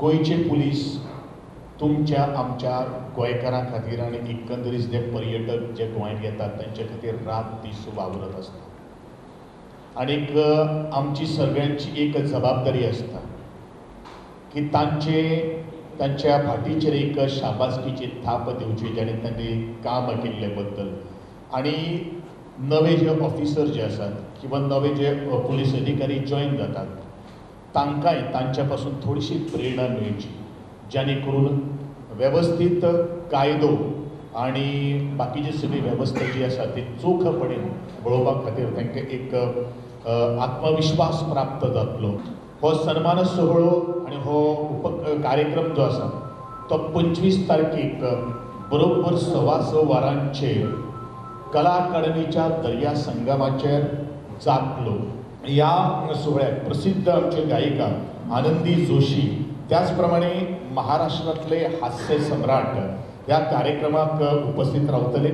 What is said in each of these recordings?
गोंयचे पुलीस तुमच्या आमच्या गोंयकारां खातीर आनी एकंदरीत जे पर्यटक जे गोंयांत येतात तांचे खातीर रात दीस वावरत आसता आनीक आमची सगळ्यांची एक जबाबदारी आसता की तांचे तांच्या फाटीचेर एक शाबासकीची थाप दिवची जेणे तांणी काम केल्ले बद्दल. आनी नवे जे ऑफिसर जे आसात किंवा नवे जे पुलीस अधिकारी जॉयन जातात तांकांय तांच्या पासून थोडीशी प्रेरणा मेळची, जेणे करून वेवस्थीत कायदो आनी बाकीची सगळी वेवस्था जी आसा ती चोखपणेन पळोवपा खातीर तांकां एक आत्मविश्वास प्राप्त जातलो. हो सन्मान सुवाळो आनी हो उप कार्यक्रम जो आसा तो 25 तारखेक बरोबर 6:15 वरांचेर कला अकादमीच्या दर्या संगमाचेर जातलो. ह्या सुवाळ्याक प्रसिद्ध आमच्यो गायिका आनंदी जोशी, त्याच प्रमाणे महाराष्ट्रांतले हास्य सम्राट ह्या कार्यक्रमाक उपस्थित रावतले.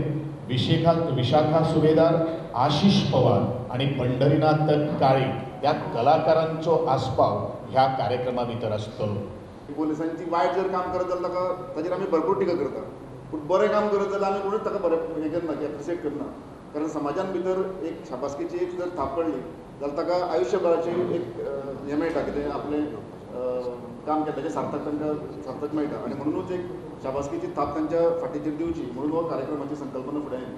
विशाखा सुभेदार, आशिष पवार आनी पंढरीनाथ काळे ह्या कलाकारांचो आस्पाव ह्या कार्यक्रमा भितर आसतलो. पुलिसांची वायट जर काम करत जाल्यार ताका ताजेर आमी भरपूर टिका करता, पूण बरें काम करत जाल्यार आमी कोणूच ताका बरें हें करना की एप्रिसिएट करना. कारण समाजान भितर एक शाबासकीची एक जर थाप पडली जाल्यार ताका आयुश्यभराची एक हें मेळटा, कितें आपलें काम केल्ल्याचें सार्थक तांकां सार्थक मेळटा. आनी म्हणुनूच एक शाबासकीची थाप तांच्या फाटीचेर दिवची म्हणून हो कार्यक्रमाची संकल्पना फुडें आयली.